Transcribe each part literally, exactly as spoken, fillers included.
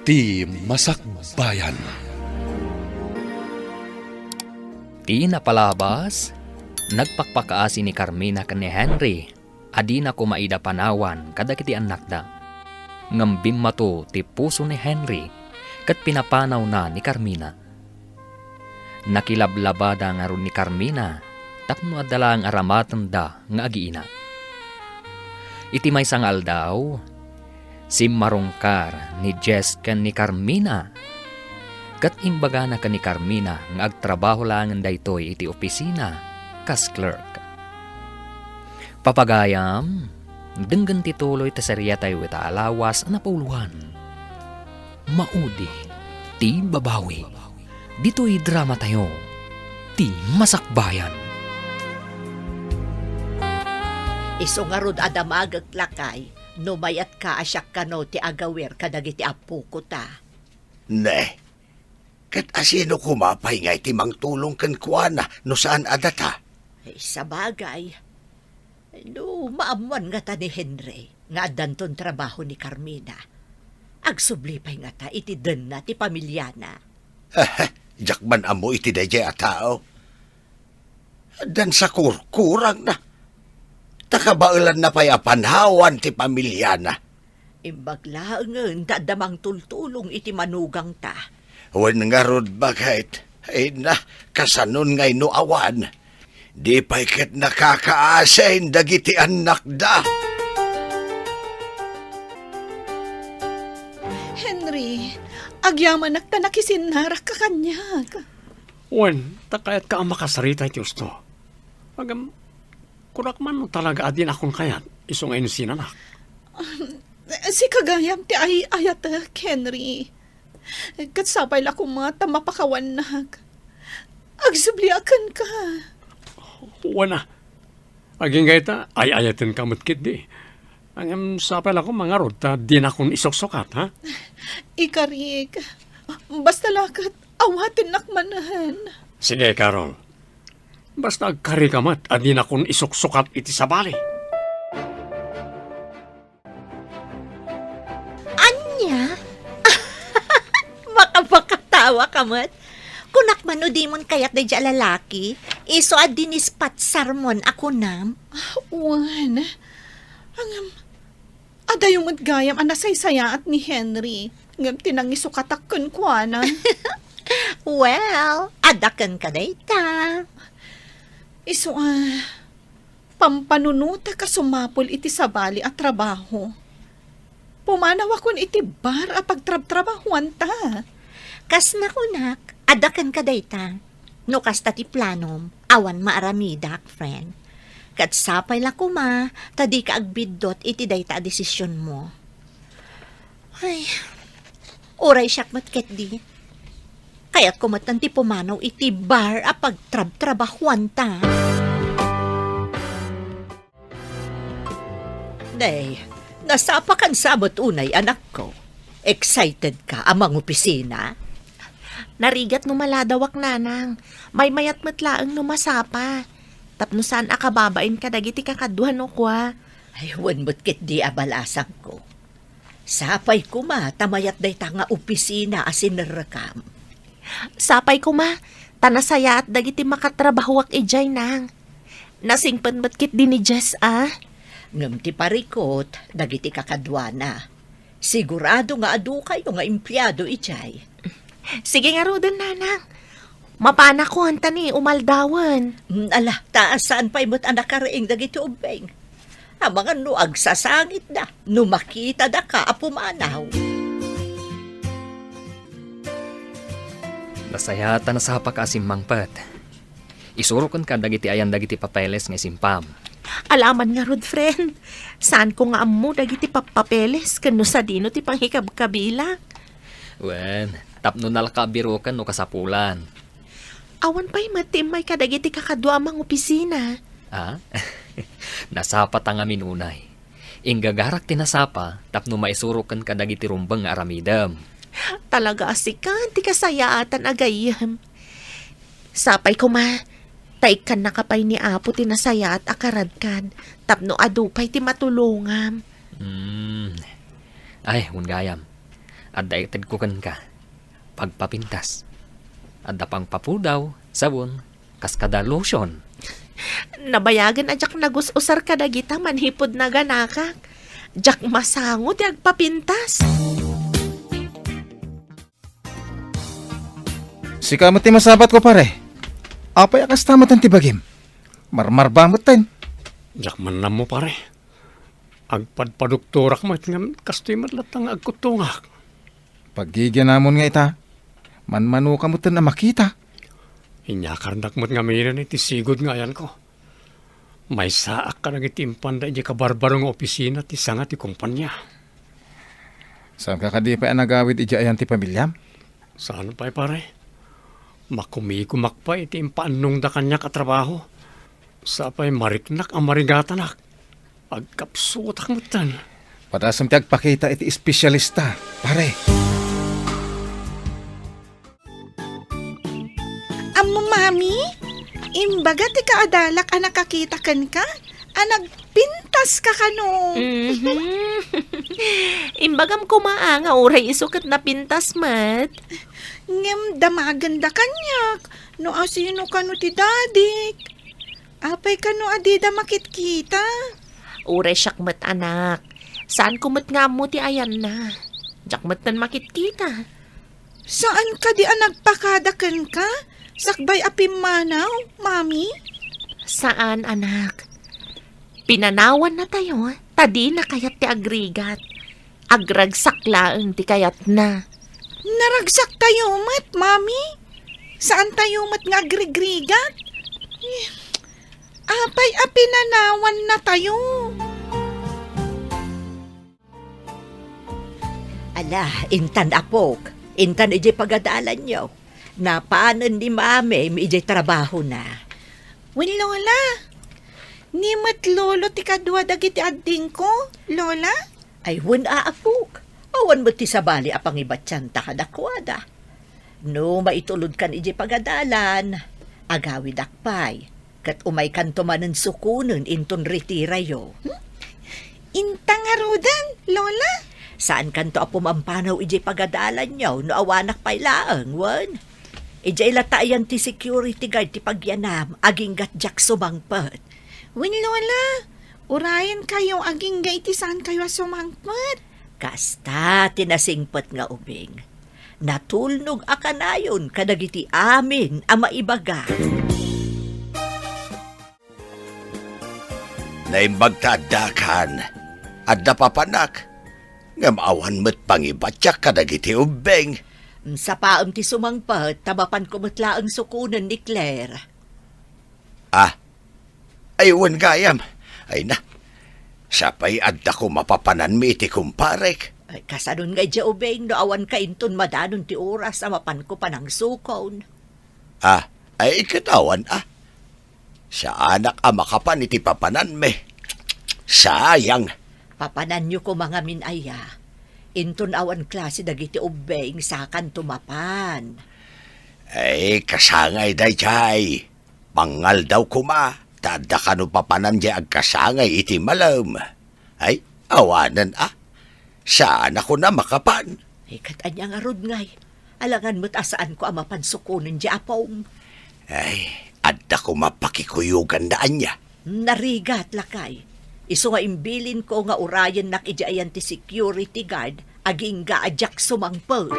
Ti Masakbayan. Ti napalabas, nagpakpakaasi ni Carmina ken ni Henry a dina koma ida panawan kadagiti annakda. Ngem bimmato ti puso ni Henry ket pinapanawna ni Carmina. Nakilablabada ngarud ni Carmina tapno adda laeng aramatenda nga agiina. Iti maysa nga aldaw, simmarungkar ni Jess ken ni Carmina, ket imbagana ken ni Carmina nga agtrabaho laengen daytoy iti opisina kas clerk. Papagayam, denggen ti tuloy ti seriatayo ita a lawas a napauluan, Maudi ti Babawi. Ditoy dramatayo, Ti Masakbayan. Isu ngarud a damagek, lakay, no mayatka a siak kano ti agawir kadagiti appoko ta. Ne, ket asino koma pay ngay ti mangtulong kenkuana no saan a data? Eh, sabagay, no maammuan ngata ni Henry nga addanton trabaho ni Carmina, agsubli pay ngata iti denna ti pamiliana. Diak man ammo iti daydiay a tao. Addan sa kurkurangna. Ta kabaelanna pay a panawan ti pamiliana. Imbag laengen ta adda mangtultulong iti manugangta. Wen ngarud, baket, ay na, kasanon ngay no awan? Di pay ket nakakaasin dagiti annakda. Henry, agyamanak ta nakisinnarak ka kaniak. Wen, ta kayatka a makasarita iti usto. Ngem, kunak man no talaga a dinakon kayat, isu nga insinanak. Um, sika gayam ti ay-ayatek, Henry. Ket sapay la koma ta mapakawannak. Agsubliak kenka. Wen a. Agingga ita, ay-ayatenka met ketdi. Ngem sapay la koma ngarud ta dinakon isuksukat, ha? Ikarik. Basta la ket awatennak manen. Sige, Carol. Basta agkarika met a dinakon isuksukat iti sabali. Ania? Makapakatawa ka met. Kunak man no dimon kayat daydiay a lalaki, isu a dinispatsarmon a kunam. Wen. Ngem, adayo met gayam a nasaysayaat ni Henry, ngem ti nangisukatak kenkuana. Well, adda kenka dayta. Isu a, pampanunotek a sumapul iti sabali a trabaho. Pumanawakon iti bar a pagtrabtrabahoanta. Kas nakunak, adda kenka dayta. No kasta ti planom, awan maaramidak, friend. Ket sapay la koma ta dika agbiddut iti dayta a desisionmo. Ay, uray siak met ketdi. Kayatko met ti pumanaw iti bar a pagtrabtrabahoanta. Nay, nasapakan sa met unay, anakko. Excited ka a mangopisina? Narigat no maladawak, nanang. Maymayat met laeng no masapa. Tapno saan a kababain kadagiti kakaduan no kua. Ay, wen met ketdi a balasangko. Sapay koma ta mayat dayta nga opisina a sinerrekam. Sapay koma ta nasayaat dagiti makatrabahoak idiay, nang. Nasingpet met ketdi ni Jess a. Ngem ti parikut dagiti kakaduana. Sigurado nga adukayo nga empleado idiay. Sige ngaruden, nanang. Mapanakon ta ni umaldawen. Mm, ala, ta saan pay met a nakariing dagiti ubbing. Amangan no agsasangitda no makitada ka a pumanaw. Nasayaat a nasapaka a simmangpet. Isuroken ka dagiti ayan dagiti papeles nga isimpam. Alaman ngarud, friend. Saanko nga ammo dagiti pap-, papeles ken no sadino ti pangikabkabilak. Wen, tapno nalaka a biroken no kasapulan. Awan pay met ti immay kadagiti kakadua a mangopisina. Ah? Nasapa ta ngamin unay. Inggagarak ti nasapa tapno maisuroken kadagiti rumbeng nga aramidem. Talaga a sika ti kasayaatan a gayyem. Sapay koma, ta ikkannaka pay ni Apo ti nasayaat a karadkad, tapno adu pay ti matulongam. Hmm. Ay, wen gayam. Adda itedko kenka. Pagpapintas. Adda pangpapudaw, sabon, kas kada lotion. Nabayagen a diak nagus-usar kadagita manipud naganakak. Diak masango ti agpapintas. Sika met ti masabatko, pare. Apay a kasta met ti bagim? Marmarba met ten. Diak man ammo, pare. Agpadpadoktorak met ngem kastoy met latta nga agkuttongak. Paggigianamon nga ita, manmanoka met ten a makita. Inyakarnak met ngaminen iti sigud nga ayanko. Maysaak kadagiti impanda idiay kabarbaro nga opisina ti sanga ti kumpania. Saanka kadi pay a nagawid idiay ayan ti pamiliam? Saan pay, pare. Makumikumak pay iti impaannongda kaniak a trabaho. Sa pay mariknak a marigatanak. Agkapsutak metten. Padasem ti agpakita iti espesyalista, pare. Ammo, Mami, imbaga ti kaadalak a nakakita kenka a nagpintas ka kano. Mhm. Imbagam koma a nga uray isu ket napintas met. Ngem damagenda kaniak no asino kano ti dadik. Apay kano a dida makitkita? Uray siak met, anak. Saanko met nga ammo ti ayanna. Diak metten makitkita. Saan kadi a nagpakada kenka sakbay a pimmanaw, Mami? Saan, anak. Pinanawannatayo ta dina kayat ti agrigat. Agragsak laeng ti kayatna. Naragsak tayo met, Mami. Saan tayo met nga agrigrigat? Eh, apay a pinanawannatayo? Ala, intan, apok. Intan idiay pagadalanyo. Napanen ni Mami idiay trabahona. Wen, Lola. Ni met Lolo ti kadua dagiti addingko, Lola? Ay, wen a, apok. Awan met ti sabali a pangibatianta kadakuada. No maitulodkan idiay pagadalan, agawidak pay. Ket umaykanto manen sukonen inton retirayo. Hmm? Inta ngaruden, Lola? Saankanto a pumampanaw idiay pagadalanyo no awanak pay laeng, wen? Idiay latta ayan ti security guard ti pagyanam, agingga't diak sumangpet. Wen, Lola, urayenkayo agingga iti saankayo a sumangpet. Kasta ti nasingpet nga ubing. Natulnog a kanayon kadagiti amin a maibaga. Naimbag ta addakan, adda papanak, ngem awan met pangibatiak kadagiti ubbing. Sapaem ti sumangpet, ta mapanko met laeng sukonen ni Claire. Ah, ay, wen gayam. Ay na, sapay adda ko mapapananmi iti kumparek. Ay, kasanon nga idiay ubing no awanka inton madanon ti oras a mapanko panangsukon. Ah, ay, ket awan, ah. Saanak a makapan iti papananmi. Sayang. Papananyo koma ngamin aya. Inton awan klase dagiti ubbing, sakanto mapan. Ay, kasangay daydiay. Pangaldaw koma, ta adda kano papanan diay agkasangay iti malem. Ay, awanen a. Saan a kuna makapan. Ay, ket ania ngarud ngay? Alangan met a saanko a mapan sukonen diay apom. Ay, adda koma pakikuyogan da ania. Narigat, lakay. Isu nga imbilinko nga urayennak idiay ayan ti security guard, agingga a diak sumangpet.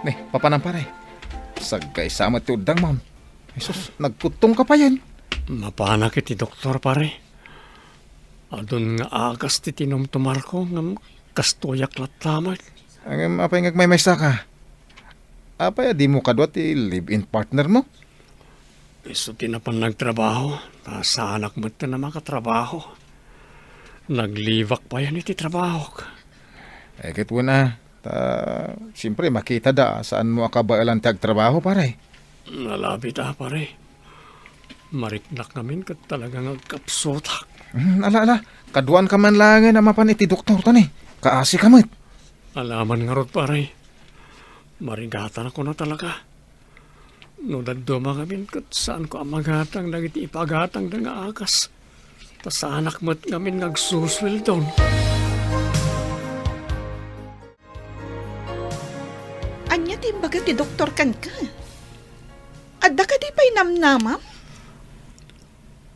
Ne, papanan, pare. Saggaysa met ti uddangmon. Jesus, nagkuttongka payen. Mapanak iti doktor, pare. Adun nga agas ti tinumtumarko, ngem kastoyak latta met. Ngem apay nga agmaymaysaka? Apay a dimo kadua ti live-in partner mo? Isu ti napan nagtrabaho, ta saanak met a makatrabaho. Naglibak payen iti trabahok. Eh, ket wen a, ta, siyempre, makita da, saan mo a kabaelan ti agtrabaho, pare. Nalabit a, pare. Mariknak ngamin ket talaga nga agkapsutak. Hmm, ala, ala. Kaduan ka man laengen a mapan iti doktor, tani. Kaasi ka met. Alaman ngarud, pare. Marigatan ako na talaga. No dadduma ngamin ket saanko a magatang dagiti ipagatangda nga agas. Ta saanak met ngamin nga agsusueldon. Ti imbaga ti doktor kenka? Adda kadi pay namnamam?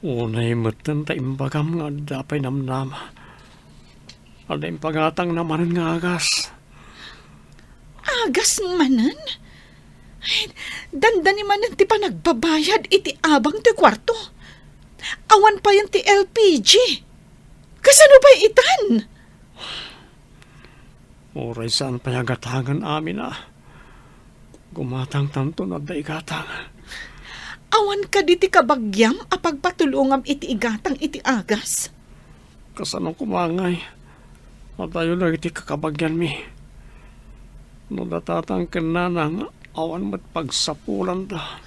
Unay metten ta imbagam nga adda pay namnama. Adda impagatangna manen nga agas. Agas manen? Ay, dandani manen ti panagbabayad iti abang ti kuarto. Awan payen ti L P G. Kasano pay itan? Uray saan pay a gatangen amin a. Gumatangtanto no adda igatang. Awan kadi ti kabagiam a pagpatulongam iti igatang iti agas? Kasano koma ngay? Adayo dagiti kakabagianmi. No datatan ken nanang, awan met pagsapulanda.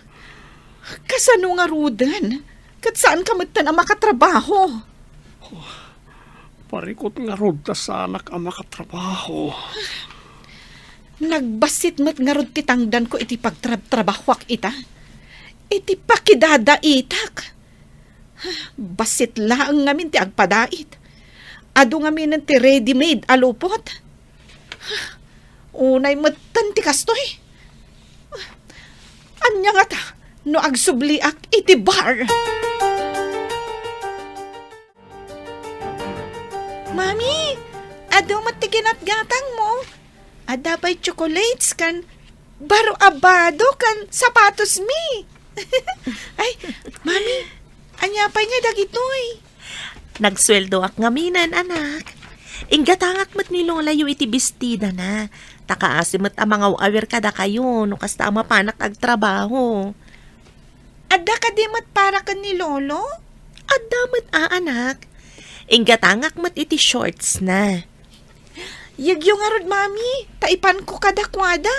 Kasano ngaruden? Ket saanka metten a makatrabaho? Parikut ngarud ta saanak a makatrabaho. Nagbassit met ngarud ti tangdanko iti pagtrabtrabahoak ita. Iti pakidadaitak. Bassit laeng ngamin ti agpadait. Adu ngaminen ti ready-made a lupot. Unay metten ti kastoy. Ania ngata no agsubliak iti bar? Mami, adu met ti ginatgatangmo. Adda pay chocolates ken baro a bado ken sapatosmi. Ay, Mami, ania pay nga dagitoy? Nagsueldoak ngaminen, anak. Inggatangak met ni Lolayo iti bestidana. Ta kaasi met a mangaw-awir kadakayo no kasta a mapanak agtrabaho. Adda kadi met para ken ni Lolo? Adda met a, anak. Inggatangak met iti shortsna. Yegyo ngarud, Mami, ta ipanko kadakuada.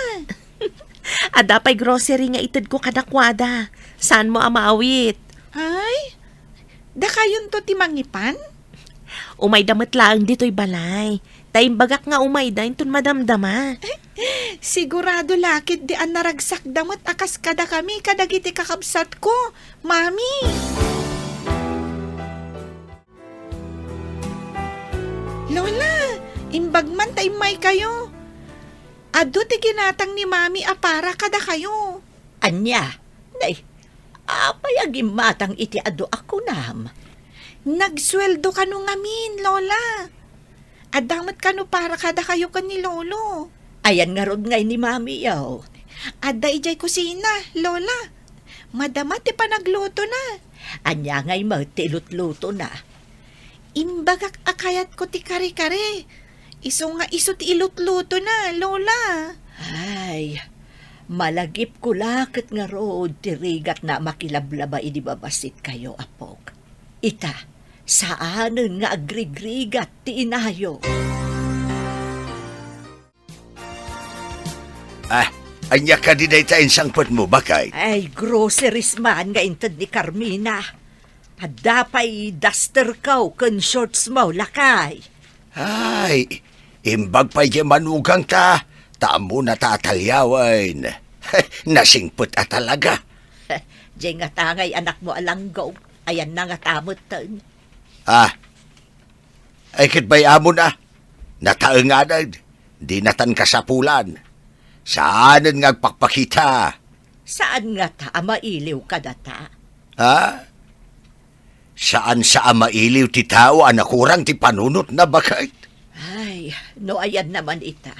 Adda pay grocery nga itedko kadakuada. Saanmo a maawit? Ay, dakayonto ti mangipan? Umayda met laeng ditoy balay. Ta imbagak nga umayda inton madamdama. Sigurado la ketdi a naragsakda met a kas kadakami kadagiti kakabsatko, Mami. Lola, imbag man ta immaykayo. Adu ti ginatang ni Mami a para kadakayo. Ania? Nay, apay a gimmatang iti adu a kunam? Nagsueldo kano ngamin, Lola. Adda met kano para kadakayo ken ni Lolo. Ayan ngarud ngay ni Mamiyo? Adda idiay kusina, Lola. Madama ti panaglutona. Ania ngay met ti ilutlutona? Imbagak a kayatko ti kare-kare. Isu nga isu ti ilutlutona, Lola. Ay, malagipko la ket ngarud ti rigatna a makilablaba idi babassit kayo, apok. Ita, saanen nga agrigrigat ti inayo. Ah, ania kadi dayta insangpetmo, baket? Ay, groceries man nga inted ni Carmina. Adda pay dusterko ken shortsmo, lakay. Ay, imbag pay diay manugangta, ta ammona ta atalyawen. Nasingpet a talaga. Diay ngata ngay anakmo a langgong, ayanna ngata metten. Ah, ay, ket bay-amon a, nataenganen, dinatan kasapulan. Saanen nga agpakpakita. Saan ngata a mailiw kadata? Ha? Saan sa a mailiw ti tao a nakurang ti panunotna, baket? Ay, no ayanna man ita.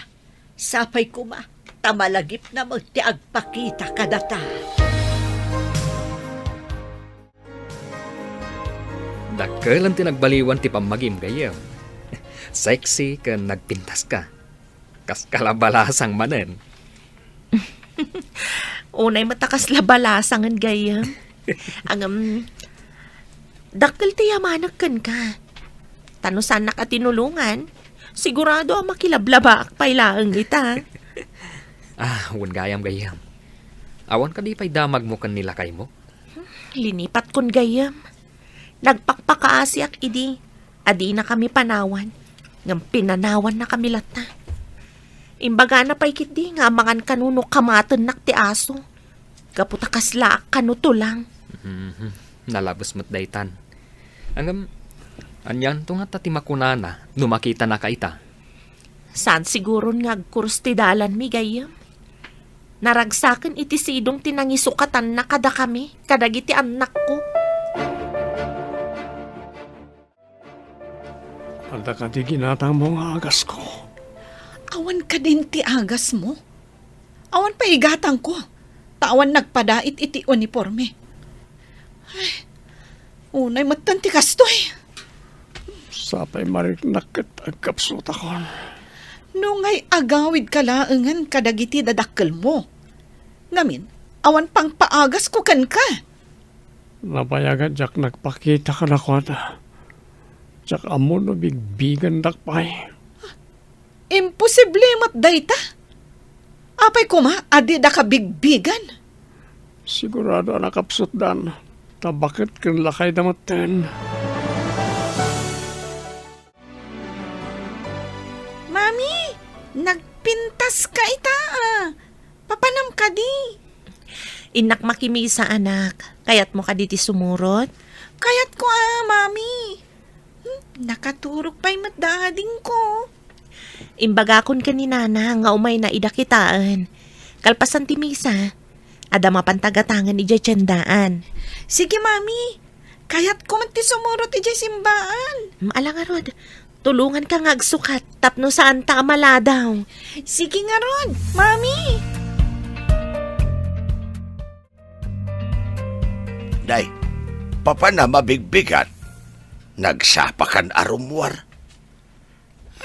Sapay koma, ta malagipna met ti agpakita kadata. Dakkel ti nagbaliwan ti pammagim, gayyem. Sexy ken nagpintaska. Kas kalabalasang manen. Unay met a kasla balasangen, gayyem. Ngem, dakkel ti yamanek kenka. Ta no saannak a tinulongan, sigurado a makilablabaak pay laeng ita. Ah, wen gayam, gayyem. Awan kadi pay damagmo ken ni lakaymo? Linipatkon, gayyem. Nagpakpakaasiak idi a dinakami panawan, ngem pinanawannakami latta. Imbagana pay ketdi nga amangan kano no kamatennak ti aso, gapu ta kaslaak kano tulang. Mhm. Nalabes met daytan. Ngem, anianto ngata ti makunana no makitanaka ita? Saan siguron nga agkurus ti dalanmi, gayyem. Naragsaken iti sidong ti nangisukatanna kadakami, kadagiti annakko. Adda kadi ginatangmo nga agasko? Awan kadin ti agasmo? Awan pay igatangko, ta awan nagpadait iti uniporme. Ay, unay metten ti kastoy. Sapay mariknak ket agkapsutakon. No ngay agawidka laengen kadagiti dadakkelmo. Ngamin, awan pangpaagasko kenka. Nabayagan diak nagpakita kadakuada. Diak ammo no bigbigandak pay. Imposible met dayta. Apay koma a dida kabigbigan? Sigurado a nakapsutdan, ta baket ken lakayda metten. Mami, nagpintaska ita, ah. Papanam kadi? Innak makimisa, anak. Kayatmo kadi ti sumurot? Kayatko, ah, Mami. Hmm, nakaturog pay met dadingko. Imbagakon ken ni Nana nga umayna ida kitaen. Kalpasan ti misa, adda mapan tagatangen idiay tiendaan. Sige, Mami. Kayatko met ti sumurot idiay simbaan. Mm, ala ngarud, tulonganka nga agsukat tapno saanta a maladaw. Sige ngarud, Mami. Nay, papanam a bigbigat? Nagsapakan a rummuar.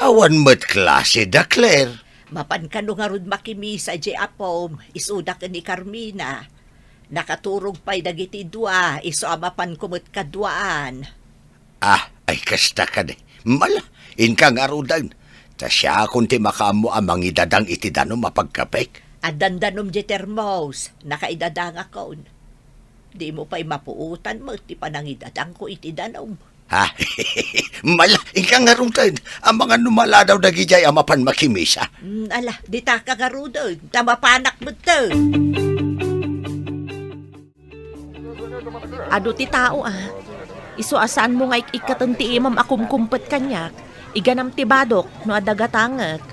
Awan met klase da, Claire. Mapan kano ngarud makimisa diay apom, isuda ken ni Carmina. Nakaturog pay dagiti dua, isu a mapanko met kaduaan. Ah, ay kasta kadi. Mala, inka ngaruden. Ta siakon ti makaammo a mangidadang iti danum a pagkapek. Addan danum diay termos, nakaidadangakon. Dimo pay mapuotan met ti panangidadangko iti danum. Ha? Mala, inka ngaruden. Amangan no maladaw dagidiay a mapan makimisa. Mm, ala, ditaka ngaruden, ta mapanak metten. Adu ti tao, a. Isu a saanmo nga ik-ikkaten ti imam a kumkumpet kaniak, iganam ti badok no adda gatangek.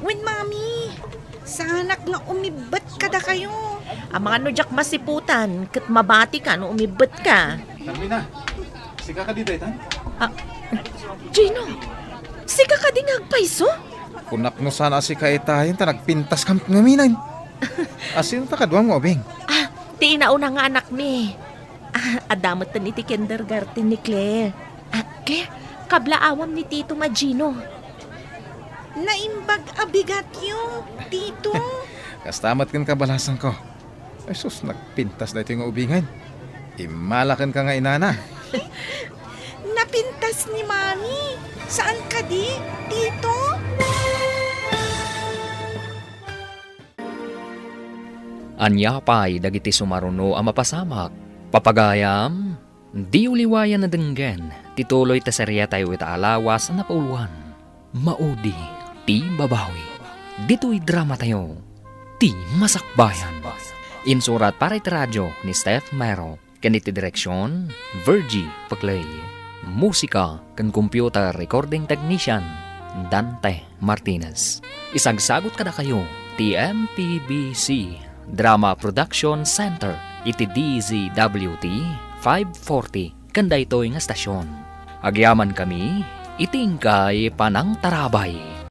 Wen, Mami, saanak nga umibbet kadakayo. Amangan no diak masiputan, ket mabatika no umibbetka. Carmina, sika kadi daytan? Ah, Gino, sika kadi nga agpayso? Kunak no saan a sika itayen ta nagpintaskam ngamin. A, sino ta kaduam nga ubing? Ah, ti inauna nga anakmi. Ah, adda metten iti kindergarten ni Claire. Ah, Claire, kablaawam ni Tito nga Gino. Naimbag a bigatyo, Tito. Kasta met ken kabalasanko. Ay sus, nagpintas daytoy nga ubingen. Immalakenka nga inana. Napintas ni Mami. Saan kadi, Tito? Ania pay dagiti sumaruno a mapasamak? Papagayam, diyo liwayan a denggen ti tuloy ta seriatayo ita a lawas a napauluan, Maudi ti Babawi. Ditoy dramatayo, Ti Masakbayan. Insurat para iti radio ni Steph Mero. Ken iti direksion, Virgie Paclay. Musika ken computer recording technician, Dante Martinez. Isagsagut kadakayo ti M P B C Drama Production Center iti D Z W T five forty ken daytoy nga estasion. Agyamankami iti inkay panangtarabay.